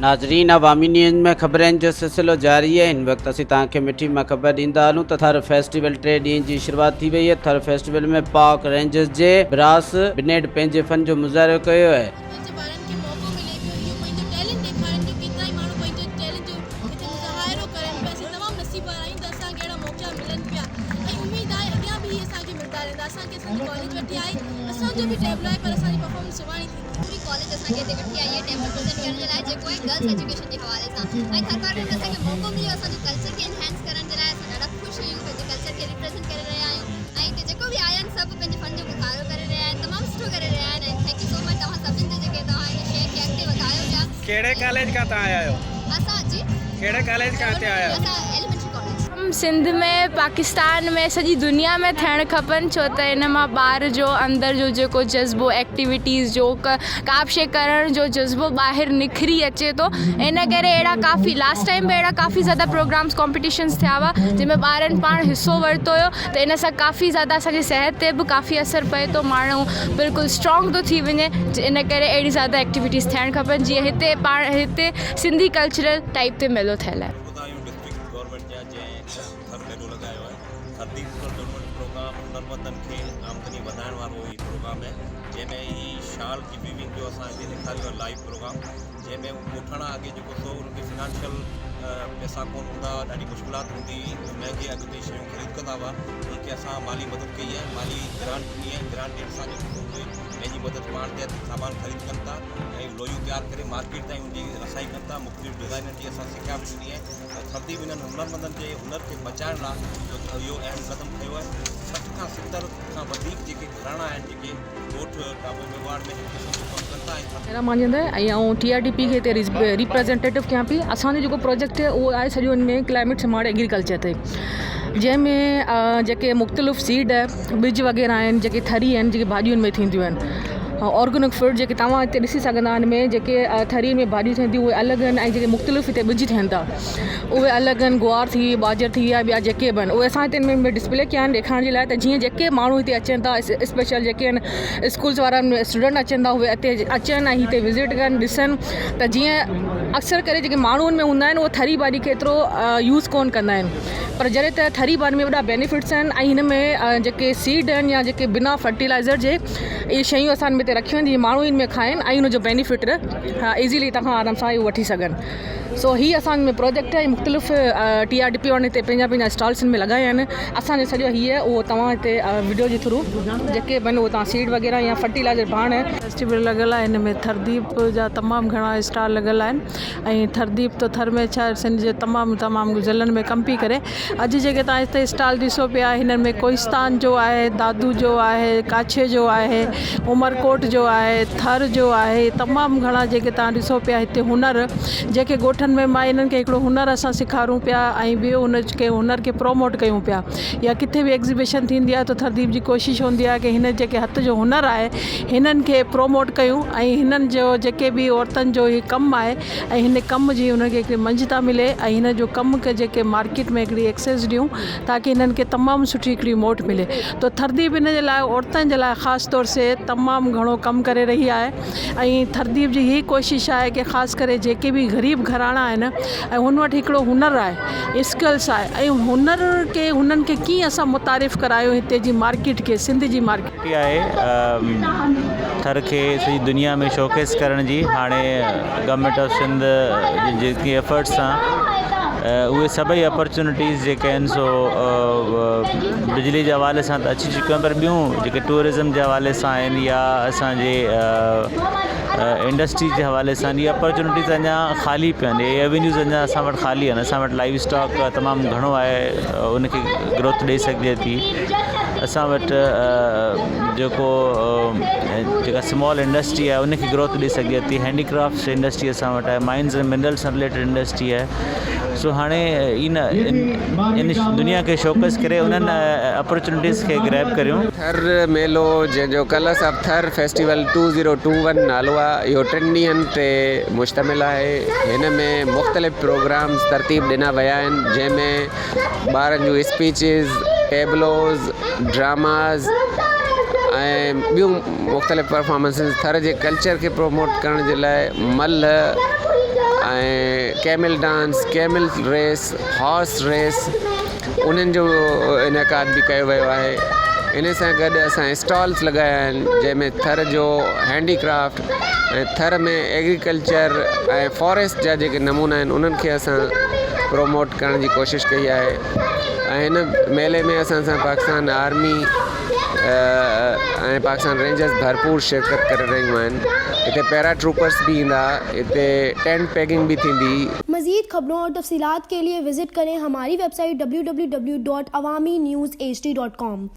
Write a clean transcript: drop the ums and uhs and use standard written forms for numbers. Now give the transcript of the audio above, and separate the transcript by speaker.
Speaker 1: ناظرين عوامي نيوز ۾ خبرن جو سلسلو جاري آهي هن وقت اسين توهان کي مٺي مان خبر ڏيندا هلون ته ٿر فيسٽيول ٽي ڏينهن جي شروعات ٿي وئي آهي ٿر فيسٽيول ۾ پاڪ رينجرز جي براس بنيڊ پنهنجي فن جو مظاهرو ڪيو آهي.
Speaker 2: پنهنجي ٻارن کي موقعو ملي پيو اهو پنهنجو ٽيلنٽ ڏيکارڻ جو ڪيترائي ماڻهو پنهنجو ٽيلنٽ جو هتي مظاهرو ڪرن پيا اسين تمام نصيب وارا آهيون ته اسان کي اهڙا موقعا ملن پيا ۽ اميد آهي اڳيان به هي اسان کي ملدا رهندا اسان کي اسان جي ڪاليج وٺي آئي اسان جو به ٽيبلو آهي پر اسان جي پرفارمنس سڀاڻي ٿيندي.
Speaker 3: پوري ڪاليج اسان کي هتي وٺي آئي آهي ٽيبلو پريزنٽ ڪرڻ جي لاء جيڪو آهي گرلس ايجوڪيشن جي حوالي سان ۽ ٿرپارڪر ۾ اسان کي موقعو مليو اسان جو ڪلچر کي انهينس ڪرڻ جي لاء اسان ڏاڍا خوش آهيون پنهنجي ڪلچر کي ريپريزنٽ ڪري رهيا آهيون ۽ هتي جيڪو به آيا آهن سڀ پنهنجي فن جو مظاهرو ڪري رهيا آهن تمام سٺو ڪري رهيا آهن ۽ thank you سو مچ توهان سڀني جو جيڪي توهان هن شيء کي اڳتي وڌايو پيا.
Speaker 4: ڪهڙي ڪاليج کان توهان آيا آهيو؟
Speaker 3: اسان جي.
Speaker 4: ڪهڙي ڪاليج کان هتي آيا آهيو؟
Speaker 3: اسان ايليمينٽري ڪاليج.
Speaker 5: سنڌ ۾ پاڪستان ۾ سڄي دنيا ۾ ٿيڻ کپن ڇو ته ان مان ٻار جو اندر جو جيڪو جذبو ايڪٽيوٽيز جو ڪا به شيء ڪرڻ جو جذبو ٻاهر نکري اچي ٿو ان ڪري اهڙا ڪافي لاسٽ ٽائيم به اهڙا ڪافي زياده پروگرامس ڪامپيٽيشنس ٿيا هئا جنهن ۾ ٻارن پاڻ حصو ورتو هيو ته ان سان ڪافي زياده اسان جي صحت تي به ڪافي اثر پئي ٿو ماڻهو بلڪل اسٽرانگ ٿو ٿي وڃي ان ڪري اهڙي زياده ايڪٽيوٽيز ٿيڻ کپن جيئن هتي پاڻ هتي سنڌي ڪلچرل ٽائيپ تي ميلو ٿيل آهي.
Speaker 6: آهيون ڊسٽرڪٽ گورنمينٽ جا جنهن ٿر ميلو لڳايو آهي ٿرديپ رورل ڊولپمينٽ پروگرام هنرمندن کي آمدني وڌائڻ وارو هي پروگرام آهي جنهن ۾ هي شال جي ويونگ جو اسان هتي ڏيکاريو آهي لائيو پروگرام جنهن ۾ ڳوٺاڻا اڳي جيڪو سو انهن کي فنانشل پئسا ڪون هوندا هئا ڏاڍي مشڪلات هوندي هئي مهنگي اگهه تي شيون خريد ڪندا هئا انهن کي اسان مالي مدد ڪئي آهي مالي گرانٽ ڏني آهي گرانٽ ڏيڻ سان جيڪو سو اهي پنهنجي مدد پاڻ تحت سامان خريد ڪن ٿا ۽ لويون تيار ڪري مارڪيٽ تائين ان جي رسائي ڪن ٿا مختلف ڊزائنن جي اسان سکيا به ڏني آهي ۽ ٿردي به انهن هنرمندن جي هنر کي بچائڻ لاء اهو اهم قدم کنيو آهي. 60 کان 70 کان وڌيڪ جيڪي گهراڻا آهن جيڪي ڳوٺ ٽاٻو ميواڙ ۾ هن قسم جو ڪم ڪن ٿا ۽ ٿر.
Speaker 7: ميرا مانجهند ۽ آئون ٽي آر ڊي پي کي هتي ريپريزينٽيٽو ڪيان پئي اسان جو جيڪو پروجيڪٽ آهي اهو آهي سڄو ان ۾ ڪلائميٽ سمارٽ ايگريڪلچر تي جنهن ۾ جيڪي مختلف سيڊ ٻج وغيره آهن جيڪي ٿري آهن جيڪي ڀاڄين ۾ ٿينديون آهن آرگينڪ فروٽ جيڪي توهان هتي ڏسي سگهندا آهن ۾ جيڪي ٿري ۾ ڀاڄيون ٿين ٿيون اهي الڳ آهن ۽ جيڪي مختلف هتي ٻج ٿين ٿا اهي الڳ آهن گوار ٿي ٻاجهر ٿي يا ٻيا جيڪي به آهن اهي اسان هتي ان ۾ ڊسپلي ڪيا آهن ڏيکارڻ جي لاءِ ته جيئن جيڪي ماڻهو هتي اچن ٿا اسپيشل جيڪي آهن اسڪولز وارا اسٽوڊنٽ اچن ٿا اهي هتي اچن ۽ هتي وزٽ ڪن ڏسن ته جيئن اڪثر ڪري جيڪي ماڻهو ان ۾ هوندا آهن اهي ٿري ڀاڄي کي ايترو يوز ڪونه ڪندا آهن پر جڏهن ته ٿري ڀاڄي ۾ وڏا بينيفٽس آهن ۽ هن ۾ جيڪي سيڊ آهن يا جيڪي بنا فرٽيلائزر جي اهي شيون اسان هتي رکيون آهن جيئن ماڻهو ان ۾ کائن ۽ ان جو بينيفٽ ايزلي هتان کان آرام سان اهو وٺي سگهن سو هي اسان جو پروجيڪٽ آهي مختلف ٽي آر ڊي پي وارن هتي پنهنجا پنهنجا اسٽالس ان ۾ لڳايا آهن اسان جو سڄو هي اهو توهان هتي وڊيو جي ٿرو جيڪي به آهن اهو توهان سيڊ وغيره يا فرٽيلائزر ڀاڻ.
Speaker 8: فيسٽيول لڳل آهي هن ۾ ٿرديپ جا تمام گهڻا اسٽال لڳل آهن ۽ ٿرديپ ته ٿر ۾ ڇا سنڌ جي تمام تمام ضلعن ۾ ڪم پئي ڪري اڄ جيڪي توهان هتي اسٽال ڏسو پيا هنن ۾ ڪوهستان جو آهي دادو جو آهي ڪاڇي جو آهي عمرڪوٽ جو آهي ٿر جو آهي تمام گهڻا جيڪي توهان ڏسو پيا هتي هنر جيڪي ڳوٺن ۾ مان انهن کي هڪڙو هنر اسان سيکارون پيا ۽ ٻيو هن کي هنر کي پروموٽ ڪيون پيا يا ڪٿي به ايگزيبيشن ٿيندي آهي ته ٿرديپ جي ڪوشش هوندي آهي ڪي هن جيڪي هٿ جو هنر آهي هنن کي پروموٽ ڪيون ۽ هنن جو جيڪي به عورتن جو هي ڪم آهي ۽ هن ڪم جي انهن کي هڪڙي مڃتا ملي ۽ هن جو ڪم کي جيڪي مارڪيٽ ۾ هڪڙي ايڪسيس ڏيون تاڪي هنن کي تمام سٺي هڪڙي موٽ ملي ته ٿرديپ ان جي لاء عورتن جي لاء خاص طور سي تمام گهڻو ڪم ڪري رهي آهي ۽ ٿرديپ جي هي ڪوشش آهي ڪي خاص ڪري جيڪي به غريب گهراڻا آهن ۽ هن وٽ هڪڙو هنر آهي اسڪلس آهي ۽ هنر کي هنن کي ڪيئن اسان متعارف ڪرايون هتي جي مارڪيٽ کي سنڌ جي مارڪيٽ
Speaker 9: سٺي آهي ٿر کي سڄي دنيا ۾ شوڪيس ڪرڻ جي هاڻي گورنمينٽ آف سنڌ جي جيڪي ايفرٽس سان اهي سڀئي اپرچونٽيز جيڪي آهن سو بجلي جي حوالي سان ته اچي چڪيون آهن پر ٻيون جيڪي ٽوئرزم جي حوالي سان آهن يا اسانجي انڊسٽري جي حوالي سان اهي اپرچونٽيز اڃا خالي پيون آهن اهي ايوينيوز اڃا اسان وٽ خالي آهن اسان وٽ لائيو اسٽاڪ تمام گهڻو آهي ان کي گروٿ ڏئي سگهجي ٿي اسان وٽ جيڪو جيڪا اسمال انڊسٽري آهي ان کي گروٿ ڏئي سگهجي ٿي هينڊي ڪرافٽس انڊسٽري اسان وٽ آهي مائنز ۽ منرلس سان رليٽيڊ انڊسٽري آهي سو هاڻي ان ان دنيا کي شوڪيس ڪري انهن اپرچونٽيز کي گريب ڪريون.
Speaker 10: ٿر ميلو جنهن جو colours of Thar festival two zero two one نالو آهي اهو ٽن ڏينهن تي مشتمل آهي هن ۾ مختلف پروگرامز ترتيب ڏنا ويا آهن جنهن ۾ ٻارن جون اسپيچز، ٽيبلوز، ڊراماز ۽ ٻيون مختلف پرفارمنسز ٿر جي ڪلچر کي پروموٽ ڪرڻ جي لاء ملهه ۽ camel dance, camel race, horse race انهن جو انعقاد به ڪيو ويو آهي. ان سان گڏ اسان اسٽالز لڳايا آهن جنهن ۾ ٿر جو handy craft ۽ Thar ۾ agriculture ۽ forest جا جيڪي نمونا آهن انهن کي اسان پروموٽ ڪرڻ جي ڪوشش ڪئي آهي ۽ هن ميلي ۾ اسان سان پاڪستان آرمي ۽ پاڪستان رينجرز ڀرپور شرڪت ڪري رهيون آهن هتي پيرا ٽروپرس به ايندا هتي ٽينٽ پيگنگ به ٿيندي.
Speaker 11: मज़ीद खबरों और तफसीलात के लिए विज़िट करें हमारी वेबसाइट www.awamiNewsHD.com.